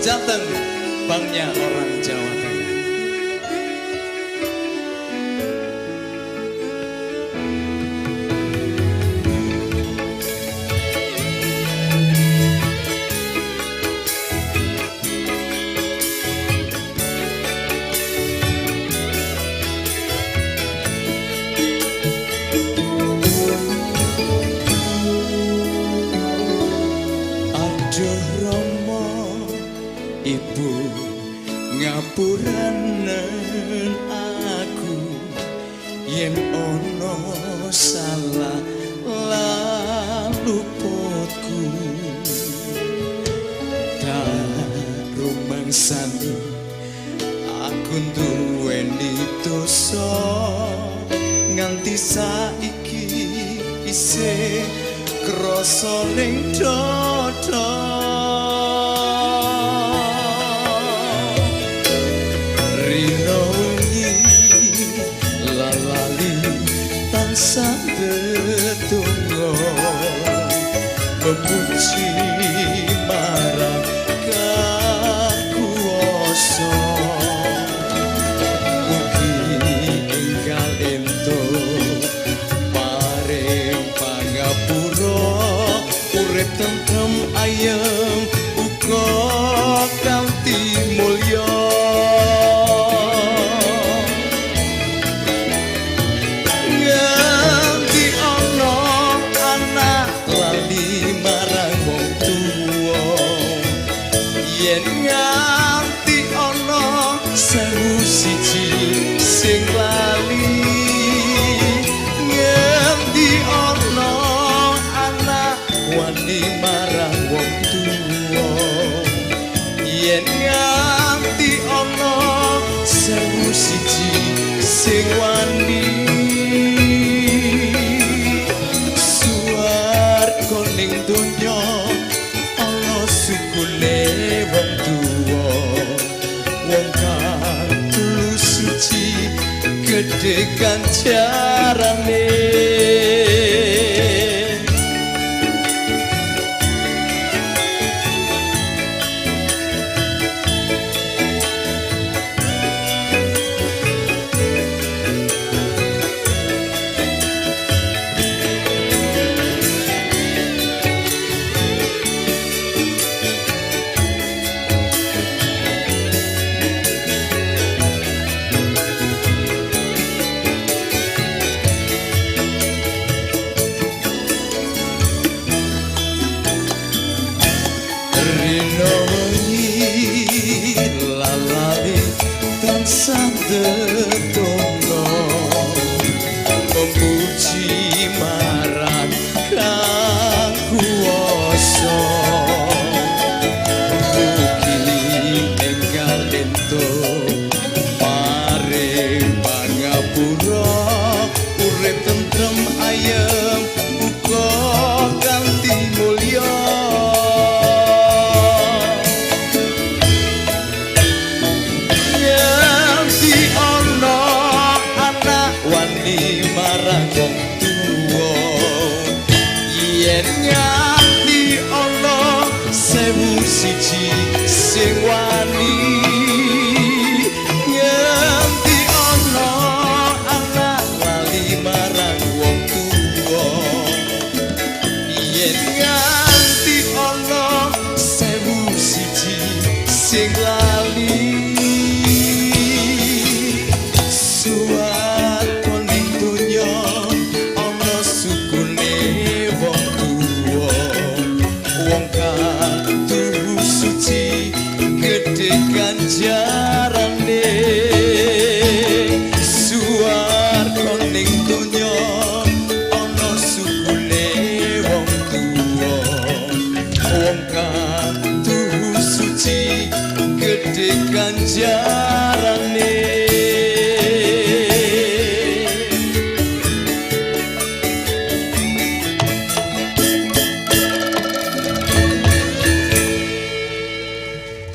Bank Jateng, banknya orang Jawa Tengah. Aduh Romo, Ibu, ngapuranen aku yen ono salah lan luputku. Tak rumangsani aku nduweni dosa nganti saiki isih krasa ning dada. Rino wengi lalali tansah ndedonga memuji marang Kang Kuwasa. Mugi enggal entuk paring pangapura, urip tentrem ayem uga kanthi mulya. Nganti ana anak lali marang wong tuwa, yen nganti ana 1001 sing lali. Nganti ana anak wani marang wong tuwa, yen nganti ana 1001 sing wani. Suwarga ning donya ana sukune wong tuwa, wong kang tulus suci gedhe ganjarane. Rino wengi lalali tansah ndedonga memuji marang Kang Kuwasa. Mugi enggal entuk paring pangapura, urip tentrem ayem uga kanthi mulya. Nganti ana anak wani marang wong tuwa, yen nganti ana 1001 sing wani. Nganti ana anak lali marang wong tuwa, yen nganti